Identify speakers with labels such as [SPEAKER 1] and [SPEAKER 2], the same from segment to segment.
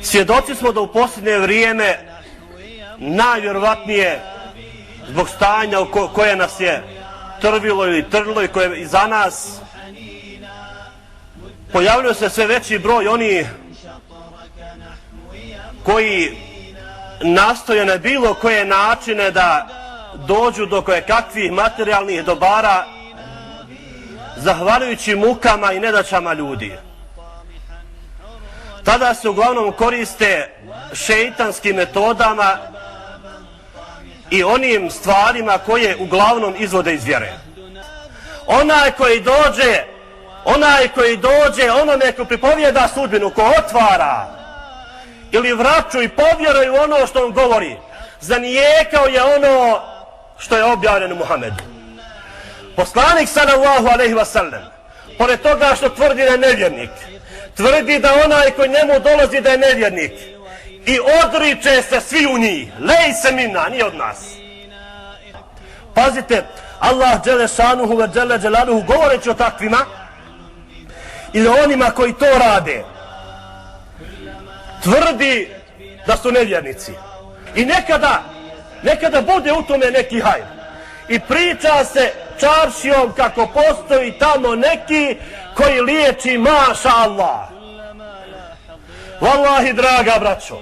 [SPEAKER 1] Svjedoci smo da u posljednje vrijeme najvjerovatnije zbog stanja koje nas je trvilo ili trlo i koje je iza nas, pojavljuje se sve veći broj oni koji nastoje na bilo koje načine da dođu do kojekakvih materijalnih dobara zahvaljujući mukama i nedaćama ljudi. Tada se uglavnom koriste šeitanskim metodama i onim stvarima koje uglavnom izvode iz vjere. Onaj koji dođe onome ko pripovijeda sudbinu, ko otvara ili vraću i povjeruje u ono što on govori, zanijekao je ono što je objavljeno Muhammedu. Poslanik sallallahu alejhi ve sellem, pored toga što tvrdi da je nevjernik, tvrdi da onaj koji njemu dolazi da je nevjernik i odriče se svi u njih. Lejse minna, nije od nas. Pazite, Allah dželle šanuhu ve dželle dželaluhu govoreći o takvima ili onima koji to rade, tvrdi da su nevjernici. I nekada bude u tome neki hajr. I priča se čaršijom kako postoji tamo neki koji liječi maša Allah. Wallahi, draga braćo,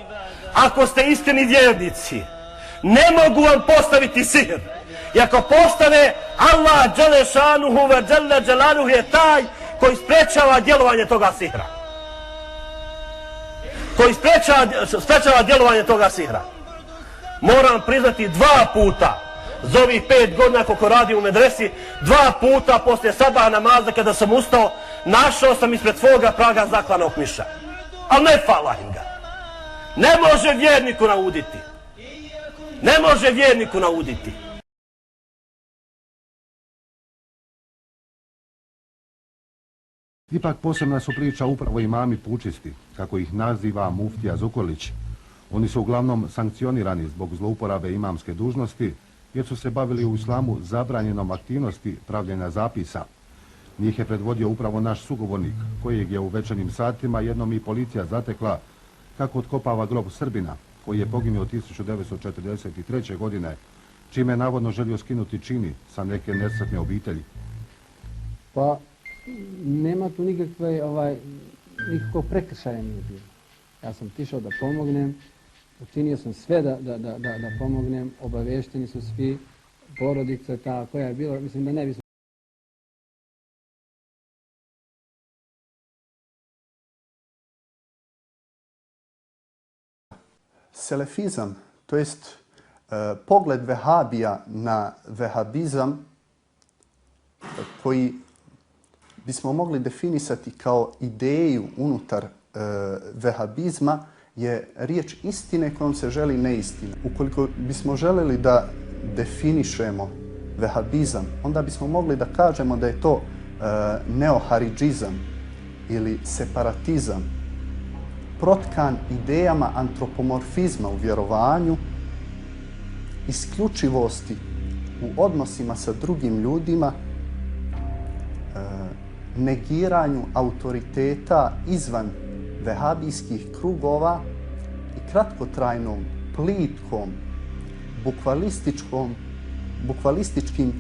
[SPEAKER 1] ako ste iskreni vjernici, ne mogu vam postaviti sihr. I ako postane, Allah dželle šanuhu ve dželle dželaluhu je taj koji sprečava djelovanje toga sihra. Koji sprečava djelovanje toga sihra. Moram priznati 2 puta za ovih 5 godina koliko radim u medresi, 2 puta poslije sabah namaza kada sam ustao, našao sam ispred svoga praga zaklanog miša. Ali ne falahim ga. Ne može vjerniku nauditi. Ne može vjerniku nauditi.
[SPEAKER 2] Ipak posebna su priča upravo imami pučisti, kako ih naziva muftija Zukorlić. Oni su uglavnom sankcionirani zbog zlouporabe imamske dužnosti, jer su se bavili u islamu zabranjenom aktivnosti pravljenja zapisa. Njih je predvodio upravo naš sugovornik, kojeg je u večernjim satima jednom i policija zatekla kako otkopava grob Srbina, koji je poginuo 1943. godine, čime je navodno želio skinuti čini sa neke nesretne obitelji.
[SPEAKER 3] Pa, nema tu nikakvog prekršaja nije bilo. Ja sam tišao da pomognem, učinio sam sve da pomognem, obavešteni su svi, porodica ta koja je bila, mislim da ne bi...
[SPEAKER 4] Selefizam, to jest pogled vehabija na vehabizam koji bismo mogli definisati kao ideju unutar vehabizma je riječ istine kojom se želi neistina. Ukoliko bismo želeli da definišemo vehabizam, onda bismo mogli da kažemo da je to neoharidžizam ili separatizam, protkan idejama antropomorfizma u vjerovanju, isključivosti u odnosima sa drugim ljudima, negiranju autoriteta izvan vehabijskih krugova i kratkotrajnom, plitkom, bukvalističkim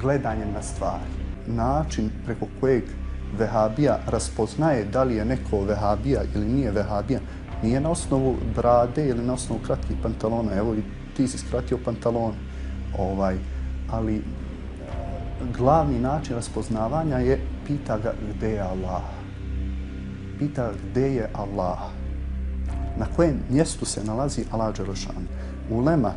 [SPEAKER 4] gledanjem na stvari. Način preko kojeg vehabija raspoznaje da li je neko vehabija ili nije vehabija nije na osnovu brade ili na osnovu kratkih pantalona. Evo i ti si skratio pantalon. Ali glavni način raspoznavanja je pita ga gdje je Allah. Pita gdje je Allah. Na kojem mjestu se nalazi Allah dželešanu. Ulema,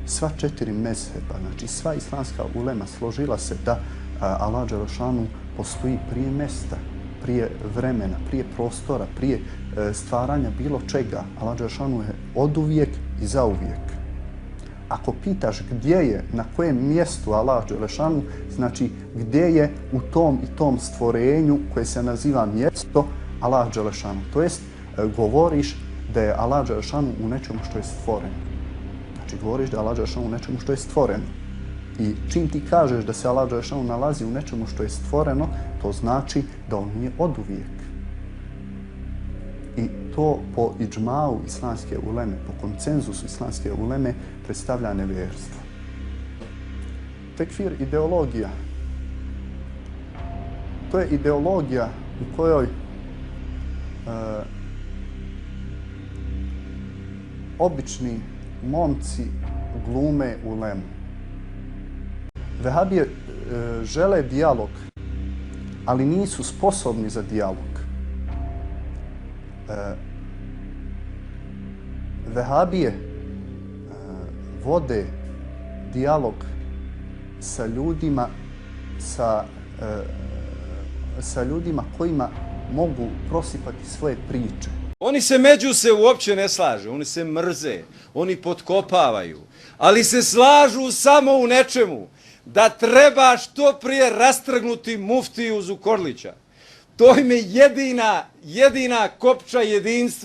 [SPEAKER 4] sva 4 mezheba, znači sva islamska ulema složila se da Allah dželešanu postoji prije mjesta, prije vremena, prije prostora, prije stvaranja bilo čega. Allah dželešanu je oduvijek i zauvijek. Ako pitaš gdje je, na kojem mjestu Allah dželešanu, znači gdje je u tom i tom stvorenju koje se naziva mjesto Allah dželešanu. To jest govoriš da je Allah dželešanu u nečemu što je stvoreno. Znači govoriš da je Allah dželešanu u nečemu što je stvoreno. I čim ti kažeš da se Allah dželešanu nalazi u nečemu što je stvoreno, to znači da on nije oduvijek. I to po iđmau islamske uleme, po konsenzusu islamske uleme predstavlja nevjerstvo. Tekfir ideologija. To je ideologija u kojoj obični momci glume ulemu. Vehabije žele dijalog, ali nisu sposobni za dijalog. Vehabije vode dijalog sa ljudima, sa ljudima kojima mogu prosipati svoje priče.
[SPEAKER 5] Oni se među se uopće ne slažu, oni se mrze, oni potkopavaju, ali se slažu samo u nečemu, da treba što prije rastrgnuti muftiju Zukorlića. To im je jedina kopča jedinstva.